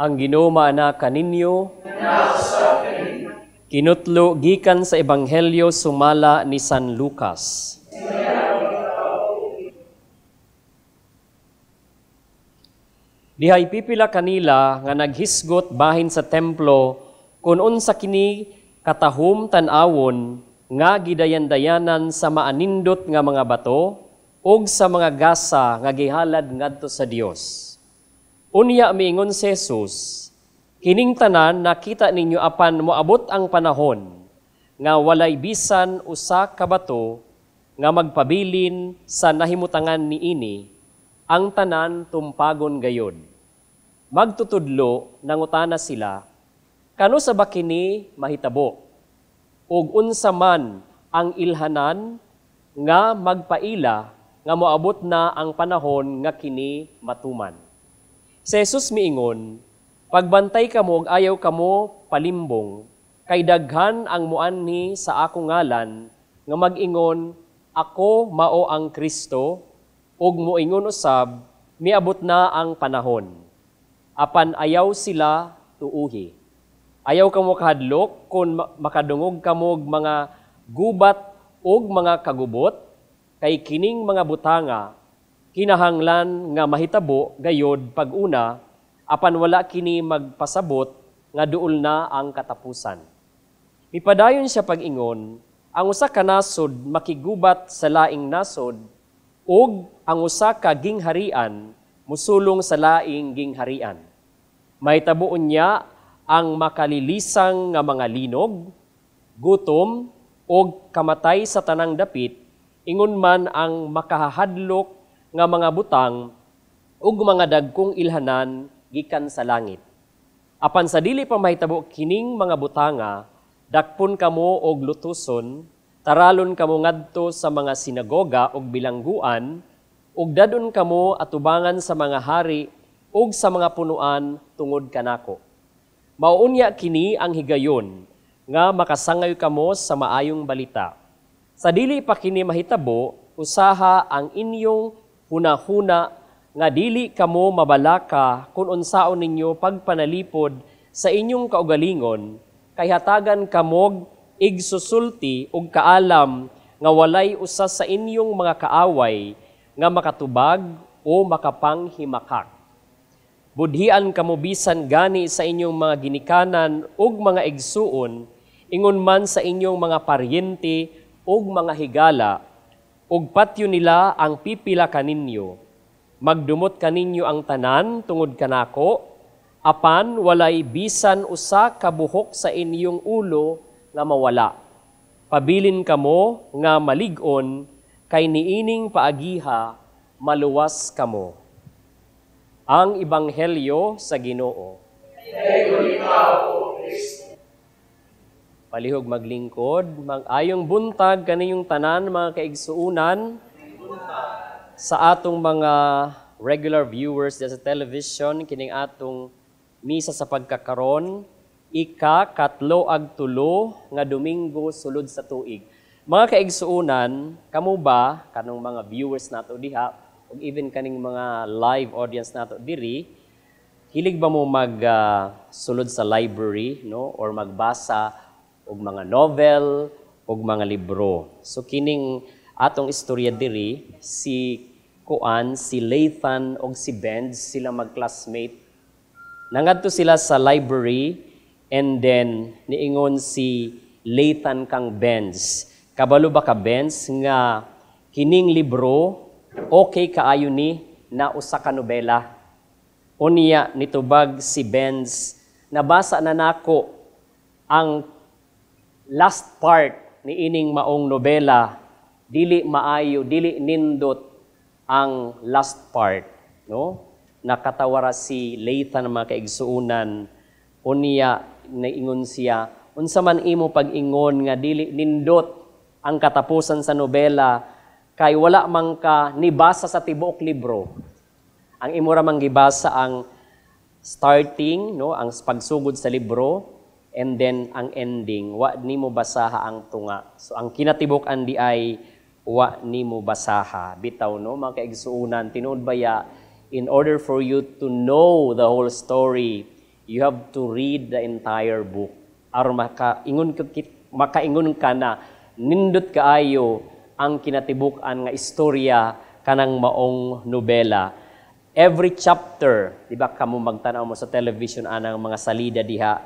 Ang Ginoo maana kaninyo. Kinutlo gikan sa Ebanghelyo sumala ni San Lucas. Dihay pipila kanila nga naghisgot bahin sa templo kun unsa kini katahum tan-awon nga gidayan-dayanan sa maanindot nga mga bato ug sa mga gasa nga gihalad ngadto sa Dios. Unya miingon si Jesus, "Kining tanan nakita ninyo, apan moabot ang panahon nga walay bisan usa ka bato nga magpabilin sa nahimutangan niini, ang tanan tumpagon gayod." Magtutudlo, nangutana sila, "Kano sa ba kini mahitabo? Ug unsa man ang ilhanan nga magpaila nga moabot na ang panahon nga kini matuman?" Si Jesus miingon, "Pagbantay kamo ug ayaw kamo palimbong, kay daghan ang muanhi sa akong ngalan nga mag-ingon, 'Ako mao ang Kristo,' ug moingon usab, 'Miabot na ang panahon.' Apan ayaw sila tuuhi. Ayaw kamo kahadlok kung makadungog kamo og mga gubat ug mga kagubot, kay kining mga butanga kinahanglan nga mahitabo gayod pag-una, apan wala kini magpasabot nga duol na ang katapusan." Mipadayon siya pag-ingon, "Ang usa ka nasod makigubat sa laing nasod, ug ang usa ka gingharian musulong sa laing gingharian. Mahitabo unya ang makalilisang nga mga linog, gutom, ug kamatay sa tanang dapit, ingon man ang makahadlok nga mga butang ug mga dagkong ilhanan gikan sa langit. Apan sa dili pa mahitabo kining mga butanga, dakpon kamo og lutuson, taralon kamo ngadto sa mga sinagoga ug bilangguan, ug dadon kamo atubangan sa mga hari ug sa mga punuan tungod kanako. Maunya kini ang higayon nga makasangay kamo sa maayong balita. Sa dili pa kini mahitabo, usaha ang inyong hunahuna nga dili kamo mabalaka kung unsaon ninyo pagpanalipod sa inyong kaugalingon, kay hatagan kamog igsusulti ug kaalam nga walay usa sa inyong mga kaaway nga makatubag o makapanghimakak. Budhian kamo bisan gani sa inyong mga ginikanan ug mga igsuon, ingon man sa inyong mga paryente ug mga higala, ug patyo nila ang pipila kaninyo. Magdumot kaninyo ang tanan tungod kanako, apan walay bisan usa ka buhok sa inyong ulo nga mawala. Pabilin kamo nga malig-on, kay niining paagiha maluwas kamo." Ang Ebanghelyo sa Ginoo. Palihog maglingkod, mag-ayong buntag kaninyong tanan, mga kaigsuunan, sa atong mga regular viewers sa television, kining atong misa sa pagkakaron, ika 33 nga Domingo sulod sa tuig. Mga kaigsuunan, kamo ba, kanong mga viewers nato diha, ug even kaning mga live audience nato diri, hilig ba mo mag sulod sa library, no, or magbasa og mga novel og mga libro? So kining atong istorya diri, si Kuan, si Lathan og si Benz, sila magclassmate. Nangadto sila sa library and then niingon si Lathan kang Benz, "Kabalo ba ka, Benz, nga kining libro okay kaayo ni na usa ka nobela?" Unya nitubag si Benz, "Nabasa na nako ang last part ni ining maong nobela, dili maayo, dili nindot ang last part," no? Nakatawara si Lathan, mga kaigsuunan. Unya naingon siya, "Unsa man imo pag-ingon nga dili nindot ang katapusan sa nobela kay wala man ka nibasa sa tibuok libro? Ang imo ra man gibasa ang starting, no, ang pagsugod sa libro and then ang ending, wa nimo basaha ang tunga. So ang kinatibuk-an di ay wa nimo basaha." Bitaw, no, mga kaigsuonan, tinuod baya, in order for you to know the whole story, You have to read the entire book aron makaingon ka na nindot kaayo ang kinatibuk-an nga istorya kanang maong nobela. Every chapter, di ba, kamo magtan-aw mo sa television anang mga salida diha,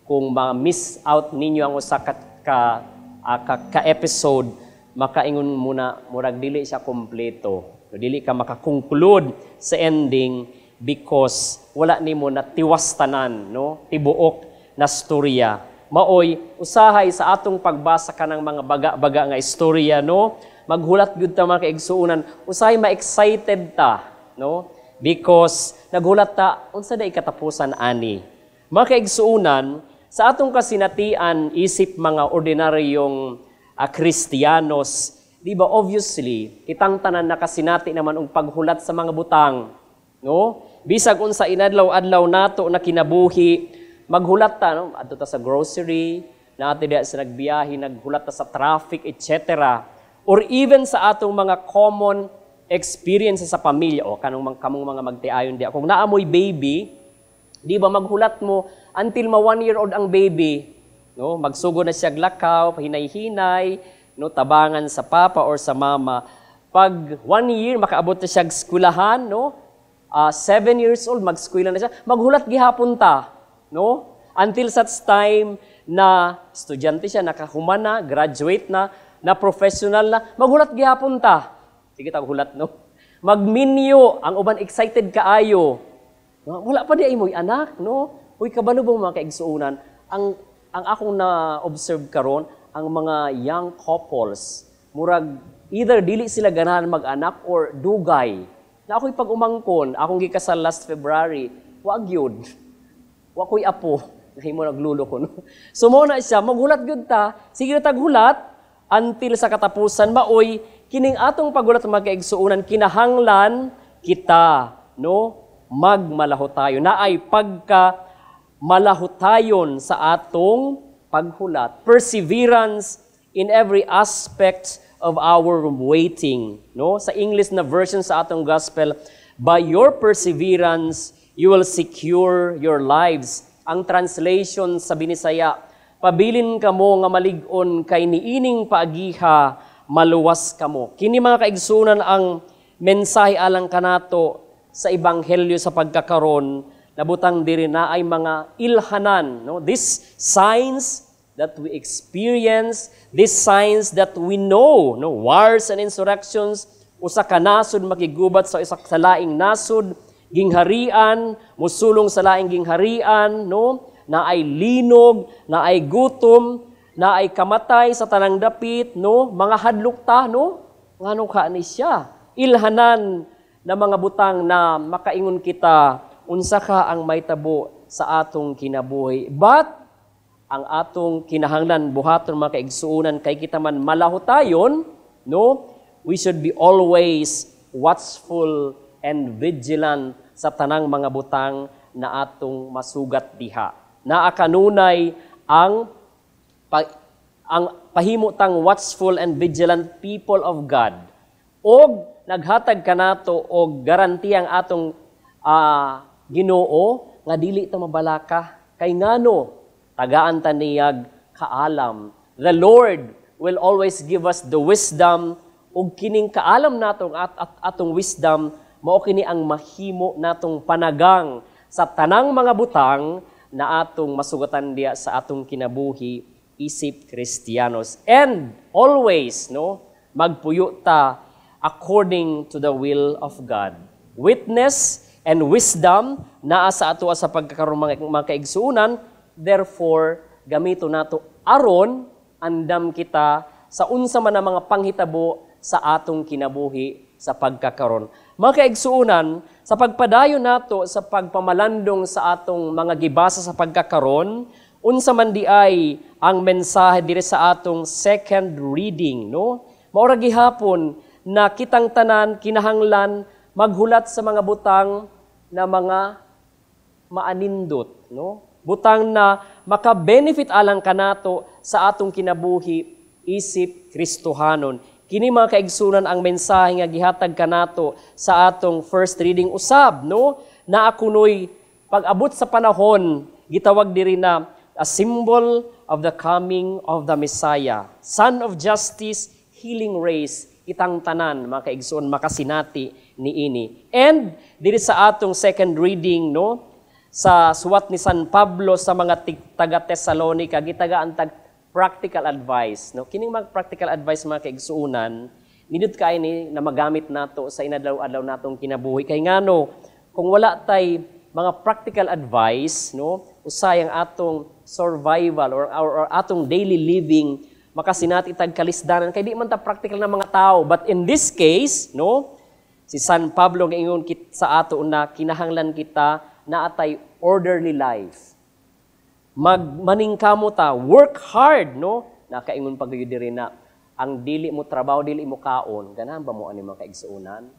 kung ma-miss out ninyo ang usa ka episode, makaingon muna murag dili siya kompleto. Dili ka makakonclude sa ending because wala nimo natiwas tanan, no, tibuok na storya. Maoy usahay sa atong pagbasa kanang mga baga-baga nga istorya, no, maghulat gyud ta, mga kaigsuonan. Usahay ma-excited ta, no, because naghulat ta unsa day katapusan ani. Mga kaigsuonan, sa atong kasinatian isip mga ordinaryong Kristiyanos, di ba, obviously, kitang tanan nakasinati naman og paghulat sa mga butang, no? Bisag unsa inadlaw-adlaw nato na kinabuhi, maghulat ta, no? Adto ta sa grocery, naa diha sa nagbiyahe, naghulat ta sa traffic, etc. Or even sa atong mga common experience sa pamilya o kanong kamong mga magtiayon diha. Kung naa moy baby, di ba, maghulat mo until ma 1 year old ang baby, no? Magsugod na siya lakaw, hinay-hinay, no, tabangan sa papa or sa mama. Pag 1 year, makaabot na siya eskwelahan, no? 7 years old, mag-eskwela na siya. Maghulat gihapon ta, no? Until such time na estudyante siya, nakahuman na, graduate na, na professional na, maghulat gihapon ta. Sige, tag hulat, no? Magminyo, ang uban excited kaayo. No? Wala pa diay mo'y anak, no? Uy, kabalo ba, mga kaigsuonan, ang akong na-observe karon, ang mga young couples, murag either dili sila ganahan mag-anak or dugay. Na ako'y pag-umangkon, akong gikasal last February, wa gyud. Wa ko'y apo. Nahimo naglulo ko, no? So mao na siya, maghulat gyud ta, sige na taghulat until sa katapusan. Maoy kining atong paghulat, mga kaigsuonan, kinahanglan kita, no, magmalahutayon. Naay pagka malahutayon sa atong paghulat. Perseverance in every aspect of our waiting, no? Sa English na version sa atong gospel, "By your perseverance you will secure your lives." Ang translation sa Binisaya, "Pabilin kamo nga malig-on kay niining paagiha maluwas kamo." Kini, mga kaigsuonan, ang mensahe alang kanato sa ebanghelyo sa pagkakaron, nabutang diri na ay mga ilhanan, no? These signs that we experience, these signs that we know, no, wars and insurrections, usa ka nasod makigubat sa isa sa laing nasod, gingharian musulong sa laing gingharian, no, na ay linog, na ay gutom, na ay kamatay sa tanang dapit, no, mga hadlok ta, no, ngano ka ni siya. Ilhanan na mga butang na makaingon kita unsa ka ang mahitabo sa atong kinabuhi. But ang atong kinahanglan buhaton, mga kaigsuonan, kay kita man malahutayon, no, we should be always watchful and vigilant sa tanang mga butang na atong masugat diha. Naa kanunay ang pahimo tang watchful and vigilant people of God. Og naghatag kanato og garantiya ang atong Ginoo nga dili ta mabalaka kay ngano tagaan ta niyag kaalam. The Lord will always give us the wisdom, ug kining kaalam natong at atong wisdom, mao kini ang mahimo natong panagang sa tanang mga butang na atong masugatan diya sa atong kinabuhi isip Kristiyanos. And always, no, magpuyo ta according to the will of God. Witness and wisdom naa sa ato sa pagkakaroon, mga kaigsuonan. Therefore, gamito nato aron andam kita sa unsa man ang mga panghitabo sa atong kinabuhi sa pagkakaron. Mga kaigsuonan, sa pagpadayon nato sa pagpamalandong sa atong mga gibasa sa pagkakaron, unsa man diay ang mensahe diri sa atong second reading, no? Maura gihapon na kitang tanan kinahanglan maghulat sa mga butang na mga maanindot, no? Butang na maka-benefit alang kanato sa atong kinabuhi isip Kristohanon. Kini, mga kaigsuonan, ang mensahe nga gihatag kanato sa atong first reading usab, no? Na kunoy Pag abot sa panahon, gitawag diri na a symbol of the coming of the Messiah, Sun of Justice, healing rays, kitang tanan, mga kaigsoon, makasinati niini. And diri sa atong second reading, no, sa suwat ni San Pablo sa mga taga Tesalonica, gitagaan tag practical advice, no? Kining mga practical advice, mga kaigsuonan, nindot kaayo ni na magamit nato sa inadlaw-adlaw natong kinabuhi, kay ngano kung wala tay mga practical advice, no, usay ang atong survival or atong daily living makasinati tag kalisdanan kay di man ta practical na mga tao. But in this case, no, si San Pablo ingon sa ato na kinahanglan kita na atay orderly life, magmaningkamo ta, work hard, no? Nakaingon pa gyud diri na ang dili mo trabaho, dili mo kaon. Ganahan ba mo ani, mga kaigsuonan?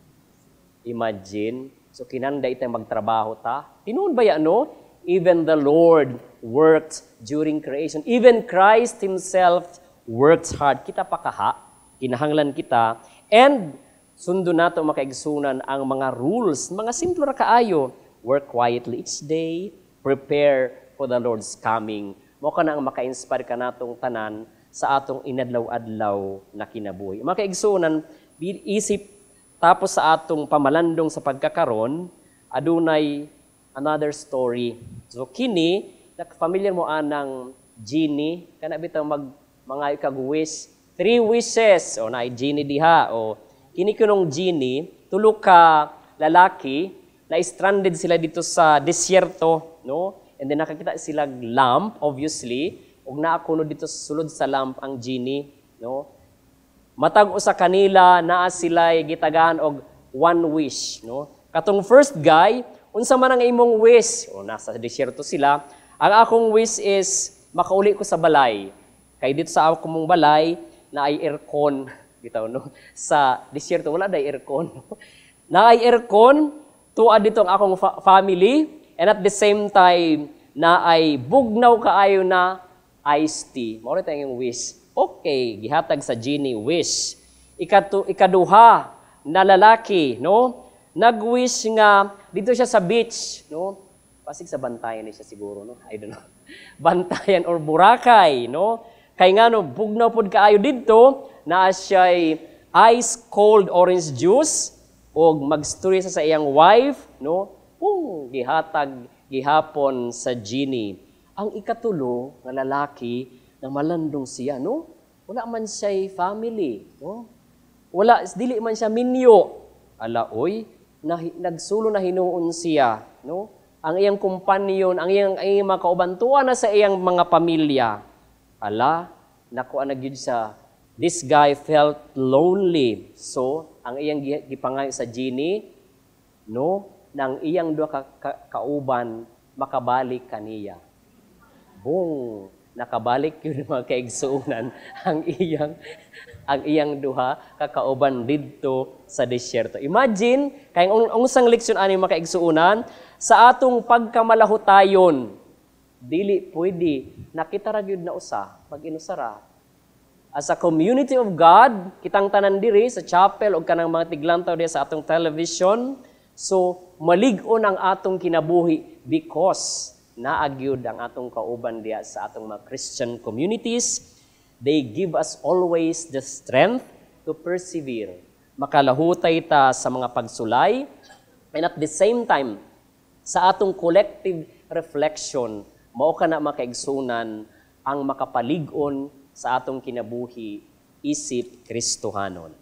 Imagine. So kinanda itay magtrabaho ta. Tinuod ba ya, no? Even the Lord worked during creation. Even Christ himself worked hard. Kita pa kaha, kinahanglan kita. And sundo nato, mga kaigsuonan, ang mga rules, mga simple ra kaayo. Work quietly each day, prepare for the Lord's coming. Mao kana ang maka-inspire kanatong tanan sa atong inadlaw-adlaw na kinabuhi. Mga kaigsuonan, isip tapos sa atong pamalandong sa pagkakaron, adunay another story. So kini, familiar mo anang genie, kana bitaw mag mga kag wish, three wishes, o naay genie diha, o kini kunong genie, tulo ka lalaki na stranded sila dito sa desierto, no? And then nakakita sila lamp, obviously, ug naa kuno dito sa sulod sa lamp ang genie, no? Matag usa kanila naa sila gitagaan og one wish, no? Katong first guy, "Unsa man ang imong wish?" O nasa desierto sila. "Ang akong wish is makauli ko sa balay. Kay dito sa akong balay naay aircon." Bitaw, no? Sa desierto wala day aircon. "Naay aircon, tuad dito ang akong family, and at the same time naay bugnaw kaayo na iced tea." Mao ra yung wish. Okay, gihatag sa genie wish. Ikaduha na lalaki, no? Nag-wish nga dito siya sa beach, no? Pasig sa Bantayan ni siya siguro, no? I don't know. Bantayan or Boracay, no? Kay ngano bugnaw pod kaayo didto, naa siya'y ice cold orange juice og magstorya sa iyang wife, no? Pung gihatag gihapon sa genie. Ang ikatulo nga lalaki, na malandong siya, no? Wala man siya'y family, no? Wala, dili man siya minyo. Ala oy, na, nagsulo na hinuon siya, no? Ang iyang companion, ang iyang mga kauban, tuwa na sa iyang mga pamilya. Ala, nakuha na gyud sa this guy felt lonely. So, ang iyang gipangayo sa genie, no, nang iyang duha ka kauban makabalik kaniya. Bung, nakabalik yun, mga kaigsuonan, ang iyang duha ka kauban didto sa desierto. Imagine, kay ang unsang leksyon ani, mga kaigsuonan? Sa atong pagkamalahutayon, dili pwede nakita ra gyud na usa, pag inusara. As a community of God, kitang tanan diri sa chapel o kanang mga tiglantaw diya sa atong television, so malig-on ang atong kinabuhi because naa gyud ang atong kauban diya sa atong mga Christian communities. They give us always the strength to persevere. Makalahutay ta sa mga pagsulay and at the same time, sa atong collective reflection, mao kana, mga kaigsuonan, ang makapalig-on sa atong kinabuhi isip Kristohanon.